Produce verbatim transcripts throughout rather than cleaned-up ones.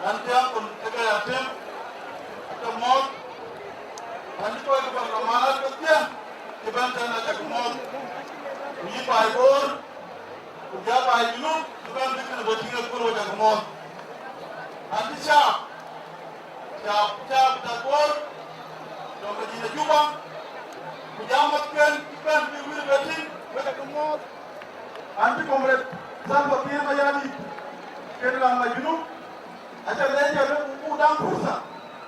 An, tiaŋ kun tëkë ya tim, ke mɔ̈ɔ̈th, an, cï kɔc ke bɔ̈ la mal kedhie, cï bɛ̈n tɛ̈n acak mɔ̈ɔ̈th, ku yï baai Bor, ku jɔ baai Junub, cï bɛ̈n bï kënë bɔ̈ tïŋ ë kööl wek acak mɔ̈ɔ̈th. An, cï caap, caap, caap tɛ̈ Bor, tɔ̈ Madina Juba, ku jɔ mäthken cï bɛ̈n bï wïïr bɛ tïŋ, wek acak mɔ̈ɔ̈th. An, cï comrade Salva Kiir Mayardit, ken lam la Junub, aca leec ke lëu ku buk daŋ pursa,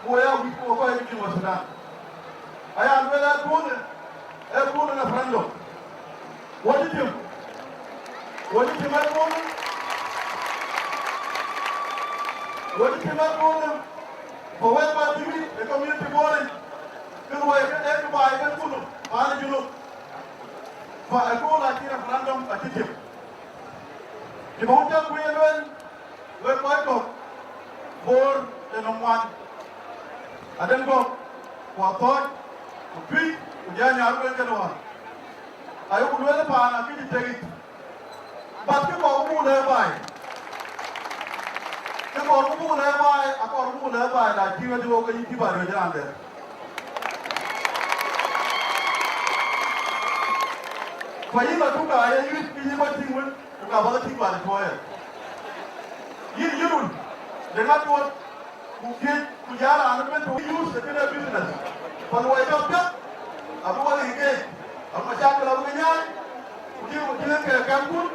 ku ya wïc ku kɔc ke Junub Sudan. Aya lueel ë puɔ̈në, ë puɔ̈në referendum. Wɔ cï tim, wɔ cï tim ë puɔ̈në, wɔ cï tim ë puɔ̈në, ku wek ba bï wïc ë community Bor yic, ke luɔi ke ë kë baai ke kulu, paan ë Junub. Fa ë kööl acï referendum acï tim. Cï bä wun cä kuc ë lueel, wek kɔc kɔ̈k, Bor ë nɔm wan, Adeŋ Gɔ̈k, ku Athɔ̈ɔ̈c, ku Tuïc, ku jɔ Nyarweŋ kënë wan. Ayeku lueel paan akëc tek yic. But kë kɔɔr ku buk lɛ̈k baai, kë kɔɔr ku buk lɛ̈k baai, akɔɔr ku buk lɛ̈k baai, na cï ɣɛn cï wok ke yïn cï bä riɔ̈c raan dɛ̈. Ku yïn la tuk aa ye yuc, ke yïn bä tïŋ wën, ku ka bä ke tïŋ bä de tuɔɔc ë. Yïn, yïn run, de ŋa tuɔɔc, ku thiëc, ku jɔl raan ëbɛ̈n tɔ̈ use ë kënë business. Ku luɔi cɔk piɛth, abï wek yic keek, abï macakël abï ke nyaai, ku tïŋ, ku tïŋ ke kɛmkun,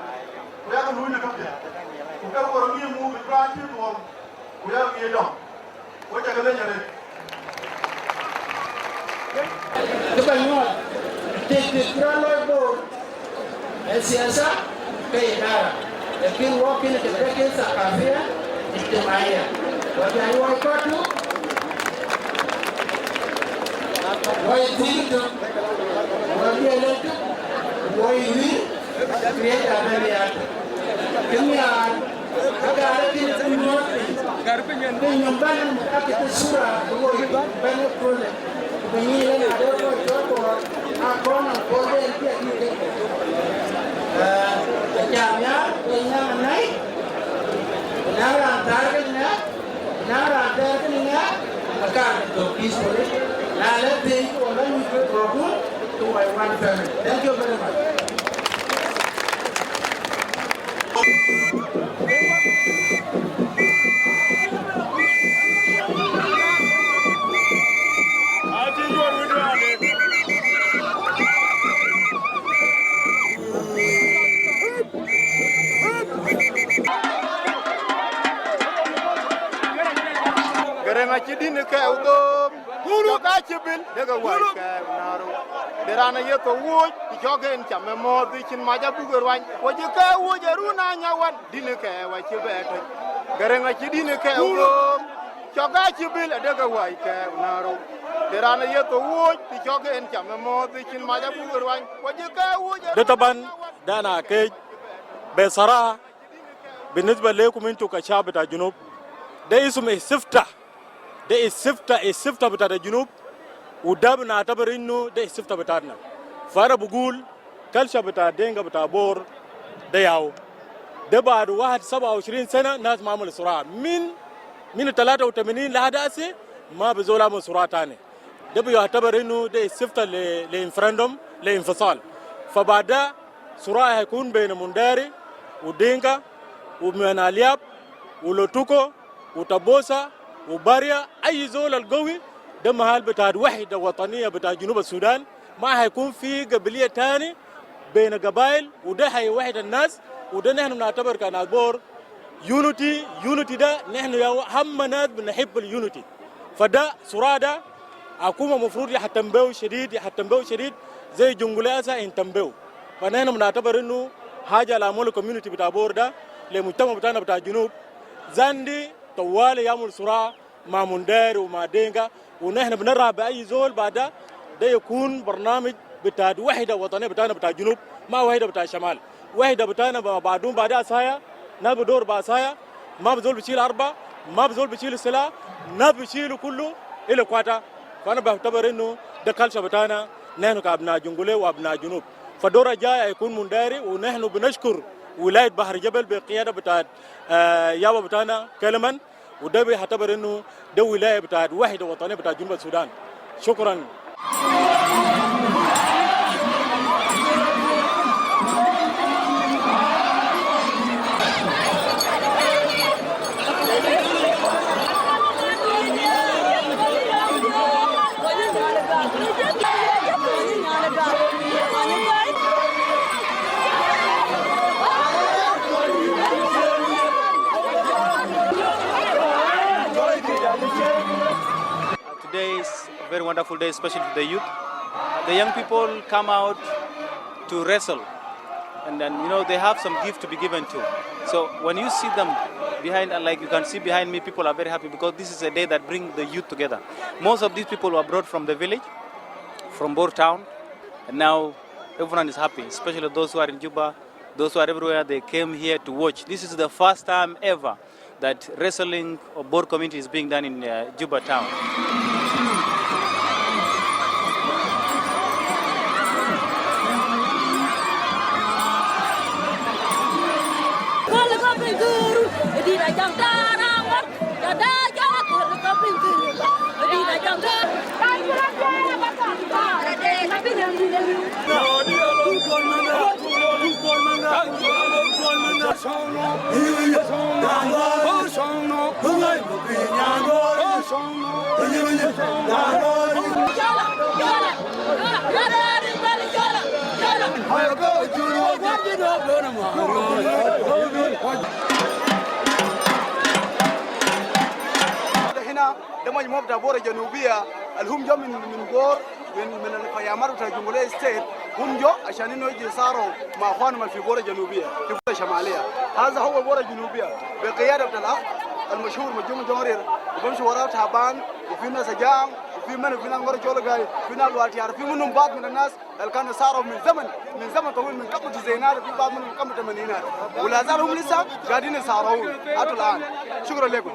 ku yak luui në käpiɛth. Ku ke ɣor ŋiëc muk ë raan cï thuɔɔu, ku yak ŋiëc dɔm. Wek ca ke leec arëët. Kë bä nyuɔɔth, tik tik cï rɔt looi Bor, ë siasa ke idara, lakin wɔ kën ke bɛ̈ɛ̈r ke thakafia, ijtimaiya. Wɔ bï luɔi kɔ̈k tök, wɔ ye thiëëk tök, wɔ ye diɛɛr tök, wɔ ye wïïr, create abɛ̈n ya tök. Kë nhiaar, Agar ë kën ë nyuɔɔth piny, piny nɔm bɛ̈n, akë ke sura ë woi bɛ̈n ë köölë, ku bï nyic yen ade woi cɔl Bor, akɔn nɔm Bor bɛ̈n piɛth yï kek. Ee, acä nhiaar, ke nyaŋ anai, ku na raan thäär ke ŋɛk, ku na raan thɛɛr ke ŋɛk, ka kaar ke thök peacefully. Na lɛ̈k piny, ku lɔ nyuc ke thökun, ke woi one family. Thank you very much. Gërëŋ acï dïn ë kɛɛu dhoom. Cɔk acï bil, dek ë wai kɛɛu naarou. De raan aye thou wooc, të cɔk en cam ë mɔ̈ɔ̈th, cïn mac abuk ë ruany. Ku cï kɛɛu wooc ë run aa nyawan, dïn ë kɛɛu acï bɛ tɔc. Gërëŋ acï dïn ë kɛɛu dhoom. Cɔk acï bil, dek ë wai kɛɛu naarou. De raan aye thou wooc, të cɔk en cam ë mɔ̈ɔ̈th, cïn mac abuk ë ruany. Ku cï kɛɛu wooc ë run aa nyawan. De taban, dɛn aa keec, be saraha, بالنسبة ليكم انتو كشعب بتاع جنوب، De ism istifta, de istifta, istifta bitaat Junub, u da binatabar innu de istifta bitaatna. Fa ana bugul, culture bitaat Dinka bitaat Bor, de yau. De baad wahid saba wa ishrin sana nas ma amul sura. Min, min talata wa tamanin lahadi hasi, ma fi zol amul sura tani. De biyatabar innu de istifta le, le referendum, le infisal. Fa baad da sura haikun baina Mundari u Dinka u Mwen Aliap u Lotuko u Tabosa u Baria, ayi zol al gawi, de mahal bitaat wahda wataniya bitaat Junub Sudan. Ma haikun fi gabiliya tani baina gabail, u de haiwahid nas, u de nihna binatabar ka nas Bor. Unity, unity da, nihna ya aham nas binahib al unity. Fa da sura da, akuma mafrud yahtam behu shadid, yahtam behu shadid, zai Jonglei hasa ihtam behu. Fa nihna binatabar innu haja al amulu community bitaat Bor da, le mujtama bitana bitaat Junub, zandi tawali yamul sura ma Mundari u ma Dinka, u nihna binarahab be ayi zol baad da, de yakun barnamij bitaat wahda wataniya bitana bitaat Junub, ma wahda bitaat Shamal. Wahda bitana ba, baadum baad asaya, nas bidor ba asaya, ma fi zol bishil arba, ma fi zol bishil sila, nas bishil kulu ila kwata. Fa ana batabar innu de culture bitana, nihna ka abna Jonglei wa abna Junub. Fa dor al jai haikun Mundari, u nihna binashkur wilayat Bahar Jabal be qiyada bitaat, eh, yaba bitana Keleman, u de biyatabar innu de wilaya bitaat wahda wataniya bitaat Junub Sudan. Shukran. Today is a very wonderful day, especially to the youth. The young people come out to wrestle, and then, you know, they have some gift to be given to. So when you see them behind, and like you can see behind me, people are very happy because this is a day that brings the youth together. Most of these people were brought from the village, from Bor town, and now everyone is happy, especially those who are in Juba, those who are everywhere. They came here to watch. This is the first time ever that wrestling of Bor community is being done in, uh, Juba town. هنا ده مجموعة بتاع بورا جنوبية، الهم جو من، من بور، من، من الفيامات بتاع جنوب ستيت، هم جو عشان إنه يجي يصاروا مع أخوانهم في بورا جنوبية، في بورا شمالية. هذا هو بورا جنوبية بقيادة بتاع الأخ المشهور مجوم جونرير، وبمشي وراه تعبان، وفي ناس أجام، وفي من، وفي ناس مرة جولة جاي، في ناس لواتيار، في منهم بعض من الناس اللي كانوا صاروا من زمن، من زمن طويل، من قبل تسعينات، في بعض منهم قبل ثمانينات، ولا زال هم لسه قاعدين يصارعون حتى الآن. شكرًا لكم.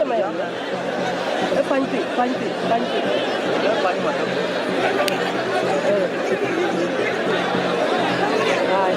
Ë pany piny, pany piny, pany piny. Ë pany ma tök. Ë. Ai.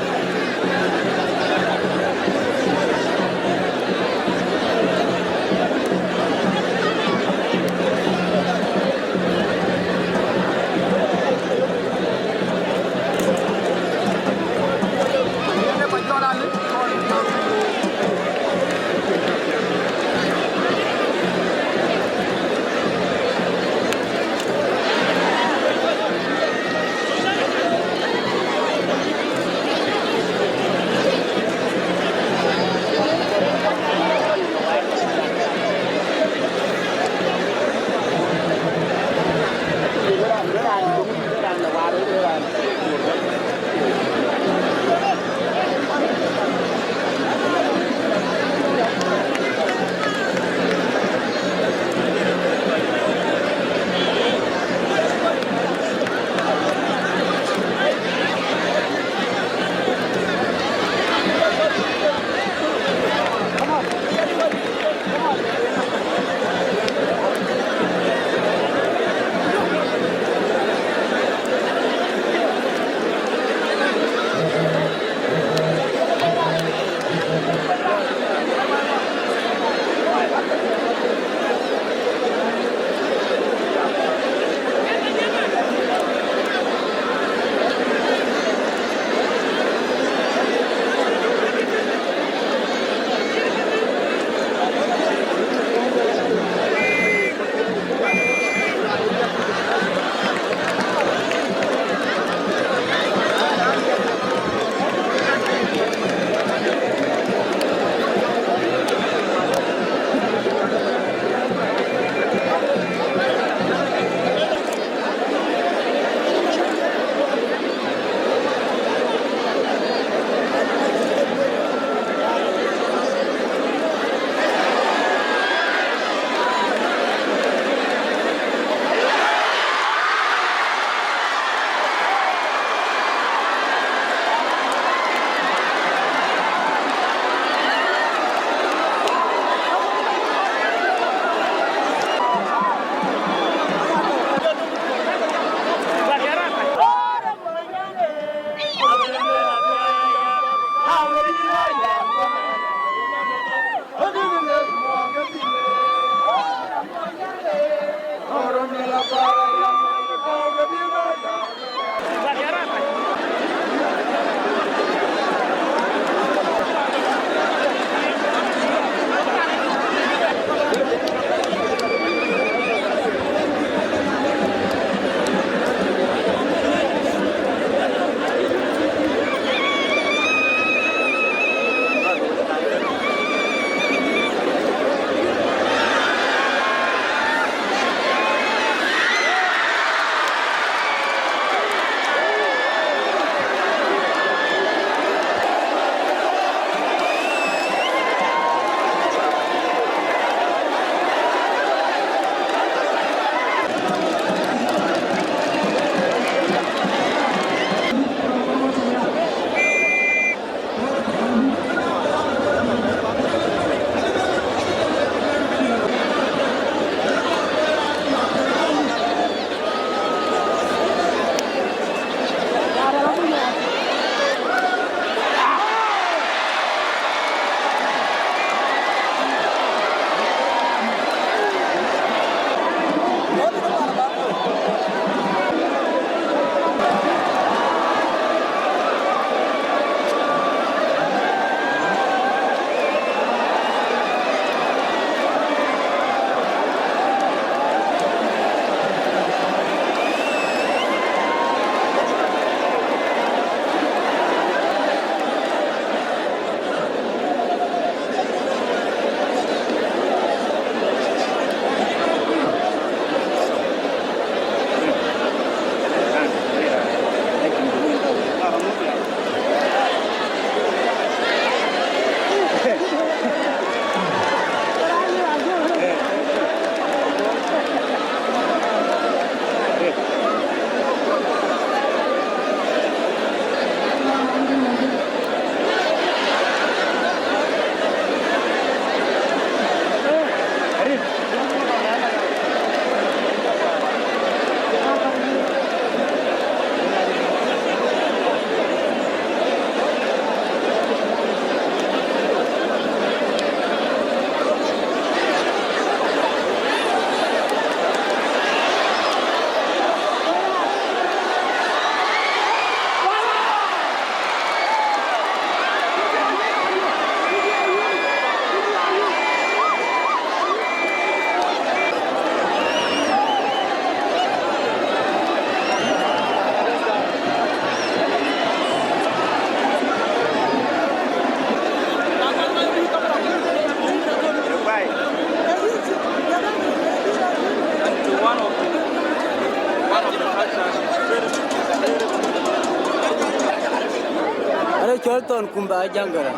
Thɔn kum ba jaŋ gɛrɛ.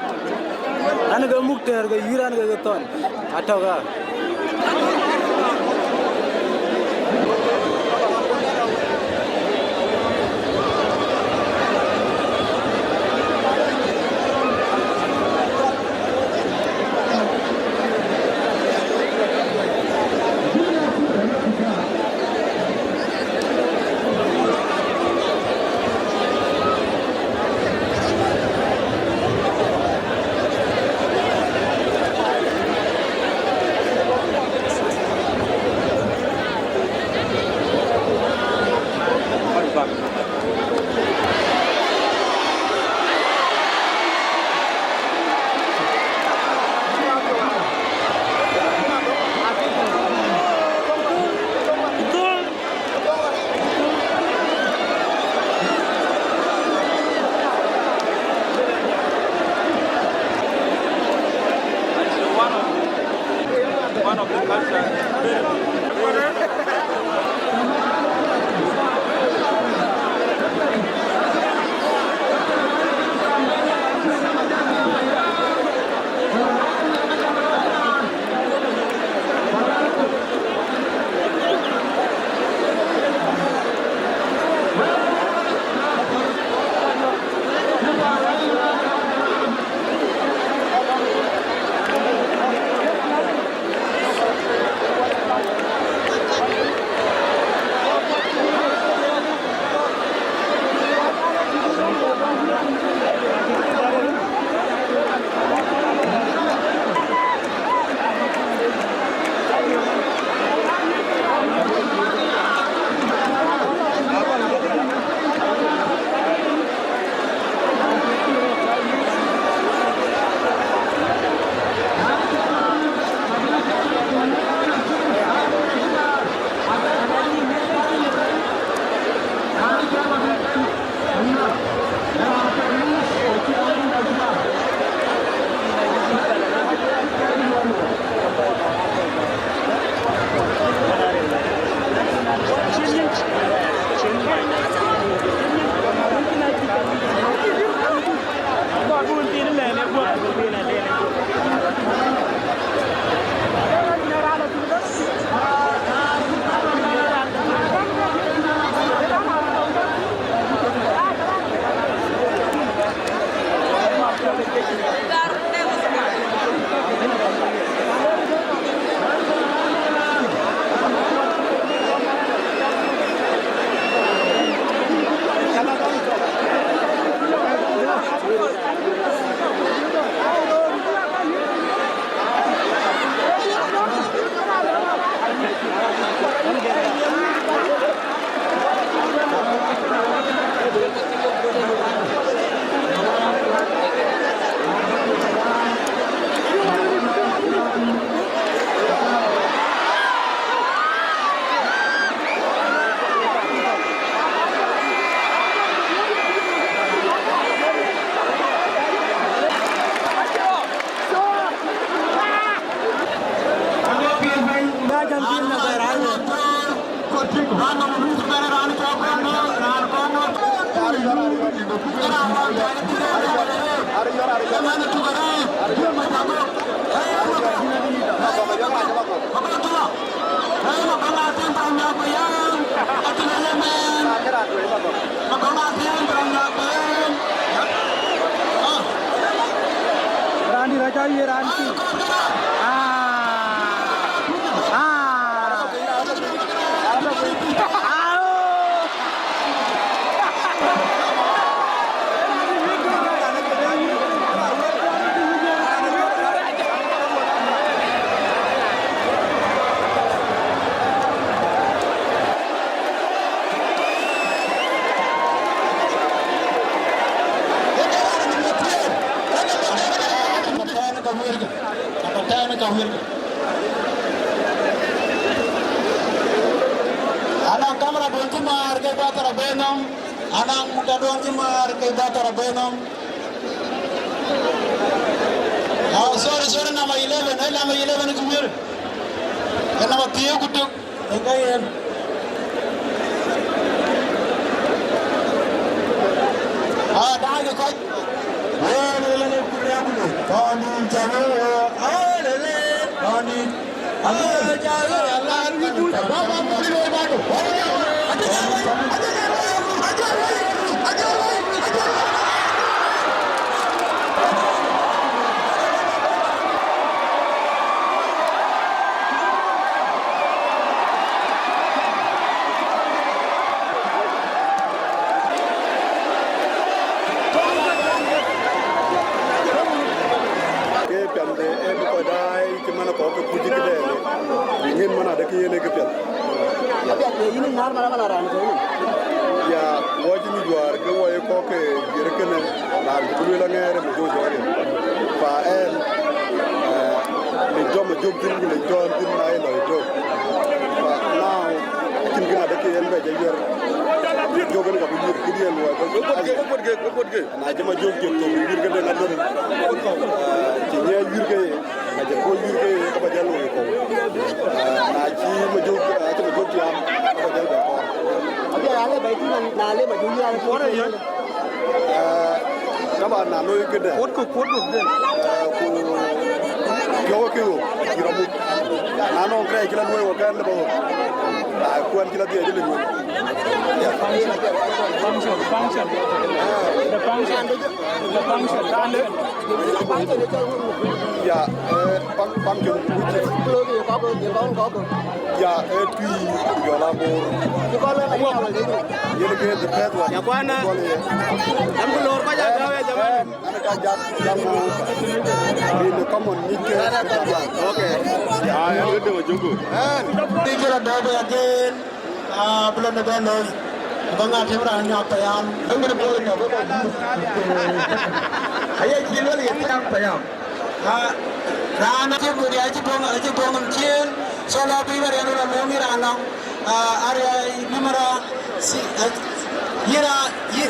An ke muk tɛɛr ke yïr an ke ke thɔn. Atɔ̈k aa. One of the culture. Raan dït acä ye raan piny. Ah. Ah. Namba tɛ̈n ka wërkë. Namba tɛ̈n ka wërkë. Anaŋ kamera duɔ̈n cï määr ke ba thar abënɔm. Anaŋ mukta duɔ̈n cï määr ke ba thar abënɔm. Oh, sorry, sorry, number eleven, eh, number eleven ku wër. Ke number thiëër ku tök. Ëka yen. Ah, daai ke kɔc. Ke piɛth de ee bï kɔc daai cï man kɔ̈k ke kuc këdɛn, bï ŋën man adekï yen ee këpiɛth. Apiɛth de yïn ë nyäär man abä la raan kɔ̈u. Ya, wɔ cï nyuc wäär ke wɔ ye kɔ̈k ke jiër kënë, raan cï bï lueel aŋɛɛr ë Majök jɔ̈ɔ̈r yen. Fa ɛn, eh, lecdɔm Majök thïn ku lecdɔm thïn na ye lɔi tök. Fa now, acïn kën adekï yen bɛ jɔ yuɛr. Majök yen ka bï yuɛr këdiɛ̈n luɔi bä. Wek kuɔt ke, wek kuɔt ke, wek kuɔt ke. Na cï Majök jɔt thok ë wïr këde ŋadöm, eh, cï nyiɛɛc wïr ke ye, na cï kuɔ̈c wïr ke ye, ke bä jal looi kɔ̈u. Eh, na cï Majök, eh, cï Majök tiaam, ke bä jal bɛ kɔɔr. Abï ya le bai tïŋ na le Majök yïn ale kuɔɔr ë yön. Eh, taban na looi këde. Kuɔt kök, kuɔt kök de. Eh, ku piɔ̈u ke ɣo, cï rɔt muk. Na nɔŋ kërɛɛc cï la luɔi wɔ kɛn le bä ɣo. Na kuɛn cï la dhiëëc le luɔi. Function, function, function. The function, the function, function. Ya, eh, pam, pam jön, which is, ya, eh, tui, jɔl a bor. Yen ke the first one. Ya bwana. Jam ku lor ba ja gawe, jaman. Ana ka jam, jam ku. Rin the common ni ke. Okay. Ah, ya, we do Majök. Ni ke la dobe again. Ah, bï lɔ në bɛ̈n looi, bä ŋa tëm raan nyɔk payam, bï bï bɔ̈ nyɔk bï bɔ̈. Aye cï luel ye thiaŋ payam. Ah, raan acï bï, acï bɔ̈, acï bɔ̈ nɔm ciëën, so lɔ bï bä riɛl lɔ lɔ̈ŋ yï raan nɔm. Ah, aria yï mïmëra, si, ah, yï raan, yï.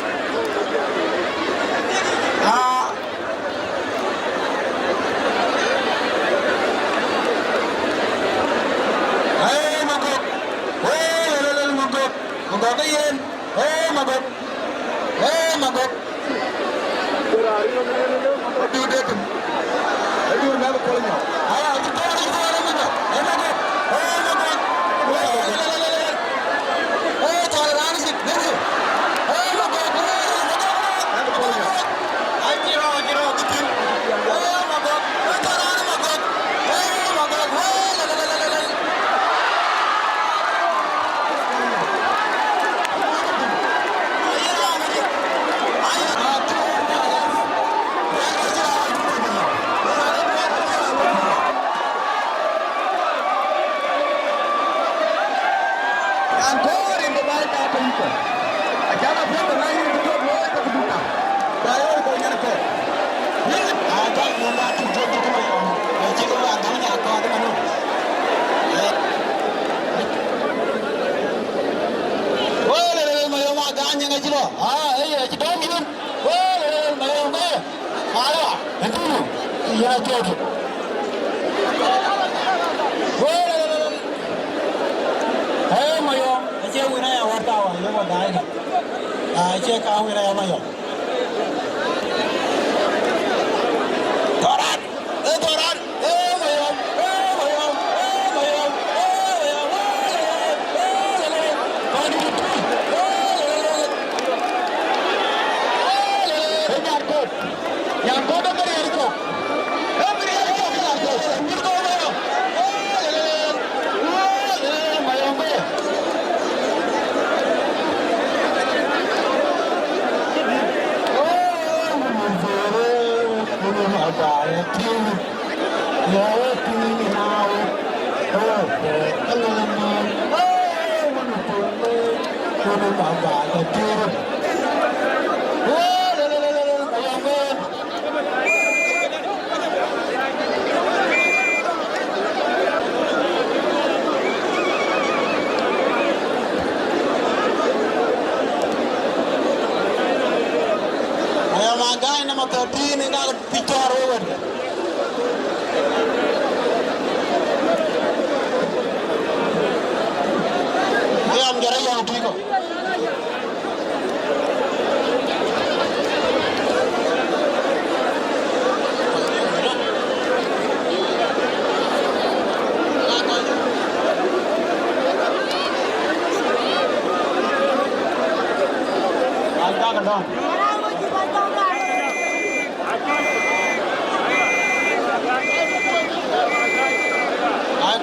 Ah, Hey, Magok. Hey, lelelel, Magok. Magok ke yen. Hey, Magok. Hey, Magok. Adu detum. Adu na ko nyo. Aya, tu ko ni ko ni Magok. Hey, Magok. Hey, Magok. Hey, lelelel. Hey, tara rani sit. Hey, Magok. Hey, Magok. Hey, Magok. Yan koor in de bai ta pe iko. Acan apiɛth bï ŋa yïn bï tuɔ̈k looi ke bï duk na. Ba ye woi bɔ̈ nyan kɔ̈k. Aa, jɔl ŋuɔ̈n ba tuk jɔt duk ma yɔm. Ee cïk ba gäm nya kɔ̈k man nu. Woi, lelelel, ma yɔm a gäm nyan acï lɔ. Aa, ee, acï dɔm yïn. Woi, lelelel, ma yɔm, ee. Aya, ëntïï, yen acɔɔt. Wëëlëlëlël. Ee, Mayɔm, acie wën aya wär ka wä, ye wä daai na. Aa, acie ka wën aya Mayɔm. Thoran, ee Thoran, ee Mayɔm, ee Mayɔm, ee Mayɔm, ee Mayɔm, wëëlëlëlël, wëëlëlëlël. Ee Nyankop. Nyankop ë bï riɛl cök. Ë bï riɛl cök, Nyankop. Nyïïr kɔ̈u Mayɔm. Mayɔm bï. Aya, ma gäi namba thirteen, ina pichar wewen. Aya, mjara ya utiko. Ai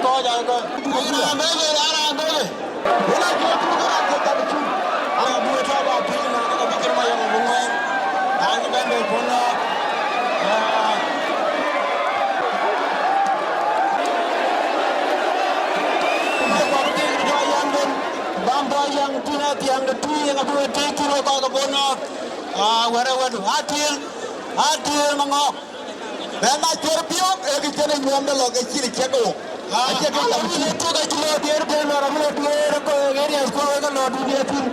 kɔc, ai kɔc. Raan bebe, raan bebe. Wala jɔ tu, wala jɔ tu. Ala bu ta ba pi na ka bi kir ma ya bu ngwen. Ai ben be pon na. Bam tɔ yaŋ tïn a thiäŋ de tui, yen abï we tëëk thïn, wek kɔc ke bɔ̈ nɔɔk. Aa, wɛ̈t ë wɛ̈t, Atiël, Atiël Maŋɔ̈k. Bɛ̈n na cuɛr biök, ee kë cïn ë nyuɔɔmde lɔ ke cïn ë ciɛk ke wok. Aa, acie kë cam cï tuk acï lɔ diëër, bɛ̈n lɔ abï lɔ diëër, ke area ku wek ke lɔ diëër thïn.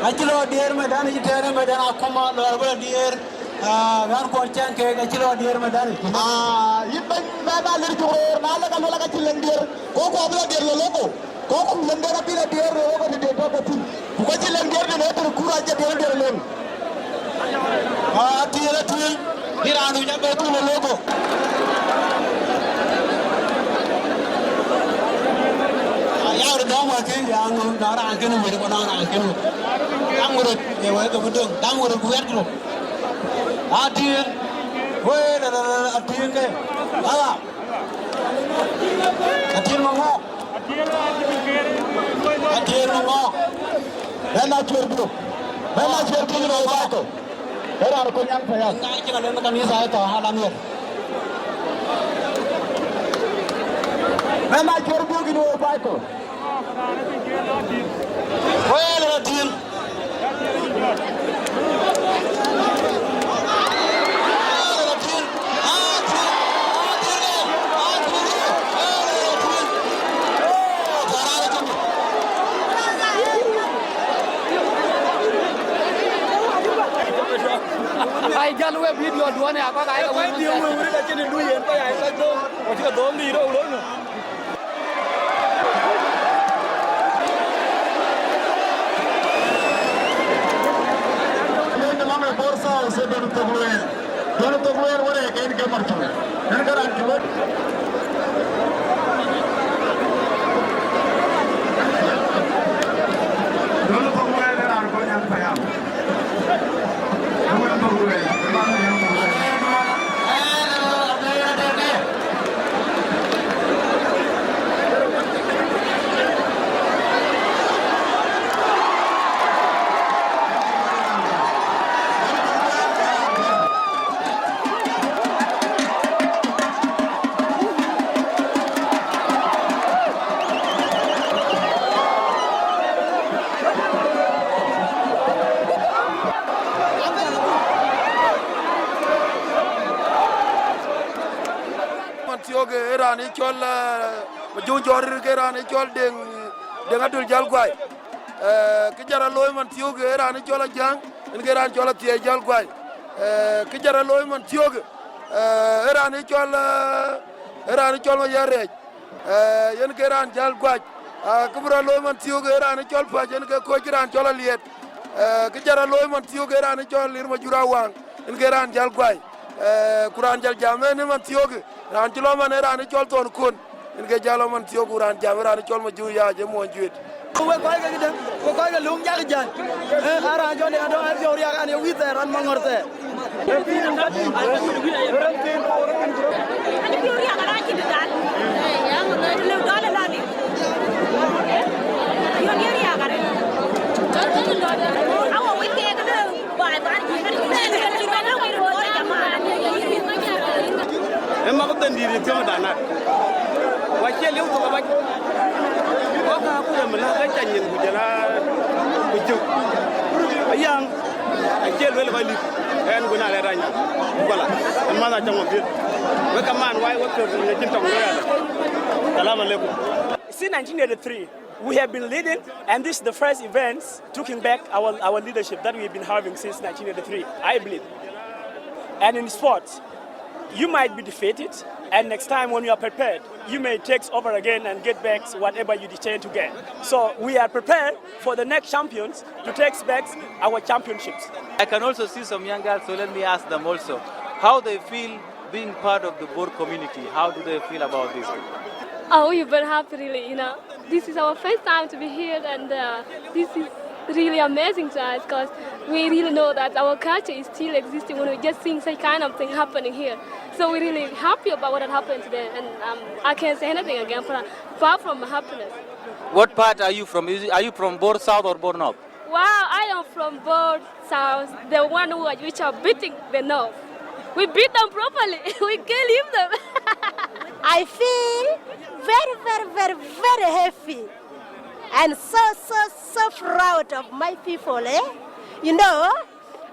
Acï lɔ diëër, mëdan acï tɛ̈ɛ̈n, mëdan akuma lɔ abï lɔ diëër. Aa, ɣän kuɔn cäŋ keek acï lɔ diëër, mëdan. Aa, yïn bɛ̈ny, bɛ̈n na lir cuk roor, na lek aluel ka cï lëŋ diëër, ku ku abï lɔ diëër lɔ loko. Kɔ̈k ku lëŋ diɛ̈r abï lɔ diɛ̈r röök ëbɛ̈n tëde tɔ̈ ke thïn. Ku ka cï lëŋ diɛ̈r diɛ̈n ë tëde kuur acie diɛ̈r diɛ̈r lëŋ. Aa, Atiël, Atiël, bï raan du ca bɛ thun ë loko. Aa, ya röt dɔm wɛ̈t kën, ya ŋö, na raan kën wël, ku na raan kën wël. Dam ŋö röt, ye wɛ̈t ke bï döŋ, dam ŋö röt ku wɛ̈t röt. Atiël, wëë, la, la, la, la, Atiël ke. Aa. Atiël Maŋɔ̈k. Atiël Maŋɔ̈k. Bɛ̈n na cuɛr biök. Bɛ̈n na cuɛr biök në wëu baai kɔ̈u. Ee raan kony an payam. Ŋa cï ka lënë kanitha ë tɔ̈ alam yen. Bɛ̈n na cuɛr biök në wëu baai kɔ̈u. Wëë, la Atiël. Ai, jal we video duɔ̈n ya kɔ̈k ai ka wëu. Video we wuri ka cïn du yen pa ya ka dom. Wa cï ka dom di ro lo no. Lëk de lam ë Bor South ë dɔn thok lueel. Dɔn thok lueel wërë ke en ke marcul. En ke raan cï wët. Dɔn thok lueel ë raan kony an payam. Man thiɔ̈k ë raan ë cɔl, eh, Majuŋ Jɔr, ke raan ë cɔl Deŋ, Deŋ Adöl Jäl Guai. Eh, kë jɔt a looi man thiɔ̈k ë raan ë cɔl Ajaŋ, en ke raan cɔl Athiɛɛi Jäl Guai. Eh, kë jɔt a looi man thiɔ̈k, eh, ë raan ë cɔl, eh, ë raan ë cɔl Mayɛn Rɛɛc. Eh, yen ke raan jäl guac. Ah, kë bï rɔt looi man thiɔ̈k ë raan ë cɔl Päc, yen ke kɔc raan cɔl Aliɛt. Eh, kë jɔt a looi man thiɔ̈k ë raan ë cɔl Lir Majur Awaŋ, yen ke raan jäl guai. Eh, ku raan jäl jam ënë man thiɔ̈k, raan cï lɔ man ë raan ë cɔl Thon Kuon, yen ke jäl lɔ man thiɔ̈k, ku raan jam ë raan ë cɔl Majuŋ Yaac ë muɔny Juet. Wek kɔc ke këdäŋ, wek kɔc ke löŋ jak jäl. Eh, a raan jɔn de adɔŋ a piɔ̈u riak an ye wïth thɛɛr an maŋɔ̈r thɛɛr. Ë mak dhëndït ë thiɔ̈ŋ danak. Wa cie liu thok abac. Wa ka ku ye mila ke ca nyin ku jël a ku cök. Ayaŋ, acie luel kɔc lik. Ɛn ku na lɛ rany. Ku bala. Ɛn man acä ŋɔm piet. Wek kaman wai wek kë ne cïn tɔŋ loya. Salam alaikum. Since nineteen eighty-three, we have been leading, and this is the first event taking back our, our leadership that we've been having since nineteen eighty-three, I believe. And in sports, you might be defeated, and next time when you are prepared, you may take over again and get back whatever you intend to gain. So we are prepared for the next champions to take back our championships. I can also see some young girls, so let me ask them also how they feel being part of the Bor community. How do they feel about this? Oh, we're very happy, really, you know. This is our first time to be here, and, uh, this is Really amazing to us because we really know that our culture is still existing when we just seeing such kind of thing happening here. So we're really happy about what had happened today, and um, I can't say anything again apart apart from happiness. What part are you from? Is it, are you from Bor South or Bor North? Wow, I am from Bor South, the one who are, which are beating the North. We beat them properly. We kill him them. I feel very, very, very, very happy and so, so, so proud of my people, eh? You know,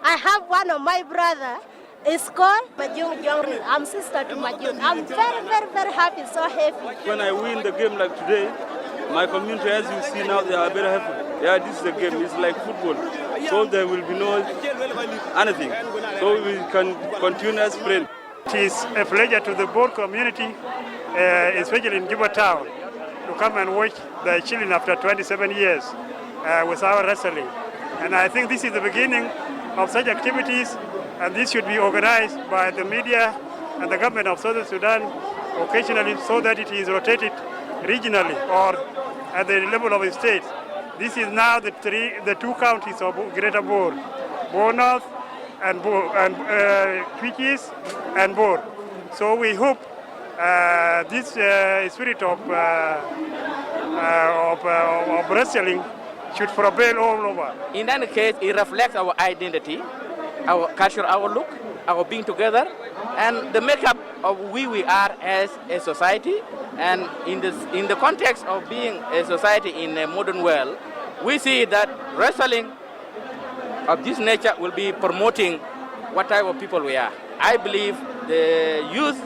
I have one of my brother. It's called Majung Jong. I'm sister to Majung. I'm very, very, very happy, so happy. When I win the game like today, my community, as you see now, they are very happy. Yeah, this is a game. It's like football. So there will be no anything. So we can continue as friends. It is a pleasure to the Bor community, uh, especially in Juba town, to come and watch the children after twenty-seven years uh, with our wrestling. And I think this is the beginning of such activities, and this should be organized by the media and the government of Southern Sudan occasionally so that it is rotated regionally or at the level of the state. This is now the three, the two counties of Greater Bor, Bor North and Bor, and uh, Twic East and Bor. So we hope uh, this uh, spirit of, uh, uh, of, uh, of wrestling should prevail all over. In any case, it reflects our identity, our cultural outlook, our being together, and the makeup of who we are as a society. And in this, in the context of being a society in a modern world, we see that wrestling of this nature will be promoting what type of people we are. I believe the youth,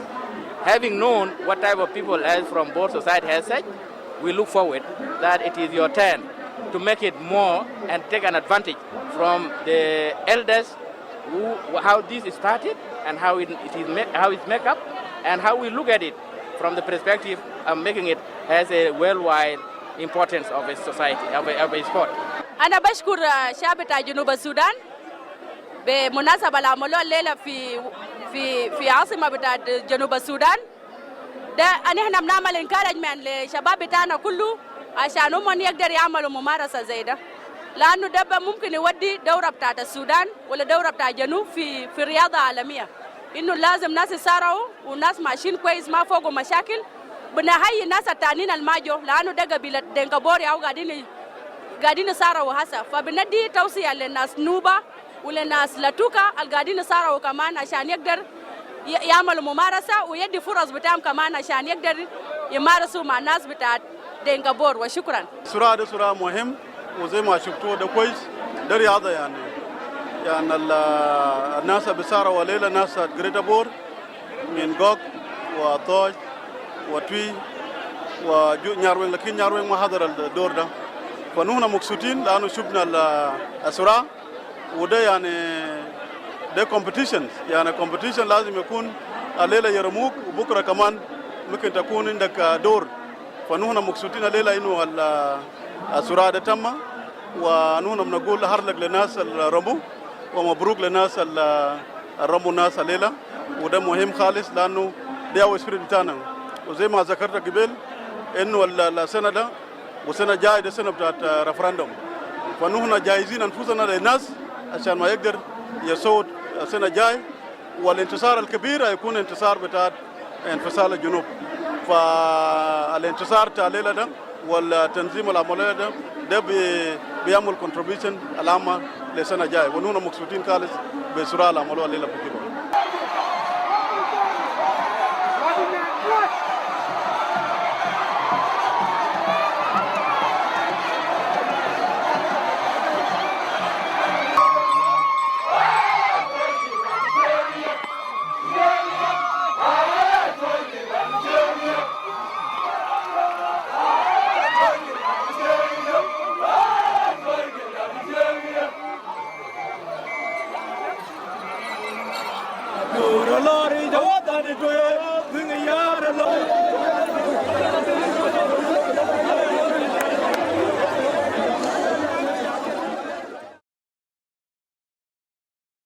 having known what type of people as from Bor society has such, we look forward that it is your turn to make it more and take an advantage from the elders, who, how this started and how it, it is make, how it's make up, and how we look at it from the perspective of making it as a worldwide importance of a society, of a, of a sport. أنا بشكر الشعب بتاع جنوب السودان بمناسبة اللي عملوها الليلة في في في عاصمة بتاعت جنوب السودان. ده نحن بنعمل encouragement لشباب بتاعنا كله عشان هم يقدر يعملوا ممارسة زي ده، لأنه ده ممكن يودي دورة بتاعت السودان ولا دورة بتاع جنوب في في رياضة عالمية. إنه لازم ناس يصارعوا وناس ماشيين كويس ما فوقهم مشاكل. بنحيي الناس التانيين الما جو، لأنه ده قبيلة دينكا بور ياو قاعدين قاعدين يصارعوا هسه، فبندي توصية للناس نوبة وللناس لاتوكا القاعدين يصارعوا كمان عشان يقدر ي- يعملوا ممارسة ويدي فرص بتاعهم كمان عشان يقدر يمارسوا مع الناس بتاعت دينكا بور. وشكرا. الصراع ده صراع مهم، وزي ما شفتوا ده كويس، ده رياضة يعني. يعني ال- الناس اللي بيصارعوا الليلة ناس جريتا بور من جوك وطوج وتوي ونياروين، لكن نياروين ما حضر الدور ده. فنحن مبسوطين لأنه شفنا ال- الصراع، وده يعني ده competition، يعني competition لازم يكون الليلة يرموك وبكرة كمان ممكن تكون عندك دور. فنحن مبسوطين الليلة إنه ال- الصراع ده تم، ونحن بنقول هارد لك للناس الرمو، ومبروك للناس ال- الرمو ناس الليلة. وده مهم خالص لأنه ده هو spirit بتاعنا. وزي ما ذكرت قبل إنه ال- السنة ده والسنة الجاية ده سنة بتاعت referendum، فنحن جاهزين أنفسنا للناس عشان ما يقدر يصوت السنة الجاية. والانتصار الكبير هيكون انتصار بتاع انفصال الجنوب. فالانتصار بتاع الليلة ده والتنظيم العملية ده، ده بي-، بيعمل contribution العامة للسنة الجاية، ونحن مبسوطين خالص بالصراع اللي عملوه الليلة في جوبا.